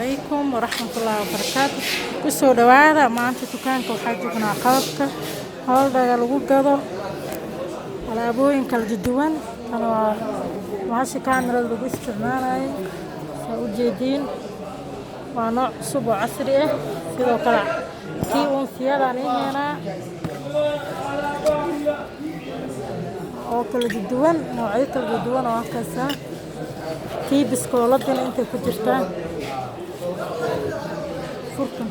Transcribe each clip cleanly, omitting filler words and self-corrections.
Calaykum waraxmatullaahi wabarakaatu. Kusoo dhawaada. Maanta dukaanka waxaa joognaa qalabka howldhaga lagu gado, alaabooyin kala duwan. Tan waa bahasha kaamirada lagu isticmaalayo, saa u jeediin, waa nooc cusub oo casri ah. Sidoo kale kii unsiyadaan ii heenaa oo kala duwan, noocyo kala duwan oo arkaysaa. Tii biskooladina intay ku jirtaa furkan.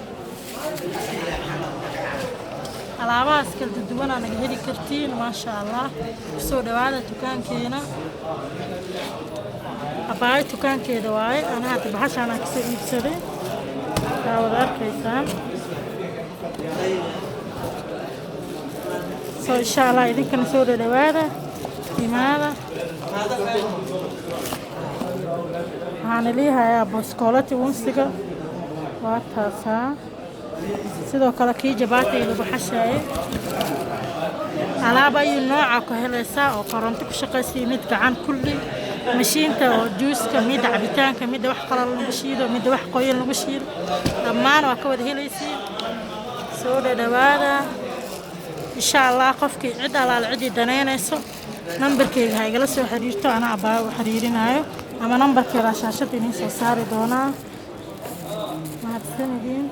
Alaabahaas kala duwanaa naga heli kartiin, maasha Allah. Kusoo dhawaada dukaankeena. Abaayo dukaankeeda waaye. Ana hadda bahashaanaan kasoo iibsaday, saa wada arkaysaan. So insha Allah idinkana soo dhadhawaada, imaada. Waxaana liihayaa boskoolati unsiga, waa taasaa. Sidoo kale kii jabaatiga lagu xashaayay. Alaab ayuu nooca ku helaysaa oo koronto ku shaqaysiyo, mid gacan, kulli mashiinta oo juuska, midda cabitaanka, midda wax qalal lagu shiido, midda wax qoyan lagu shiido, dhammaan waa ka wada helaysiin. Soo dhadhawaada insha Allah. Qofkii cid alaal ciddii danaynayso, nambarkeyga ha igala soo xiriirto, anaa abaa u xiriirinayo, ama nambarkeeda shaashada idiin soo saari doonaa. Mahadsanidin.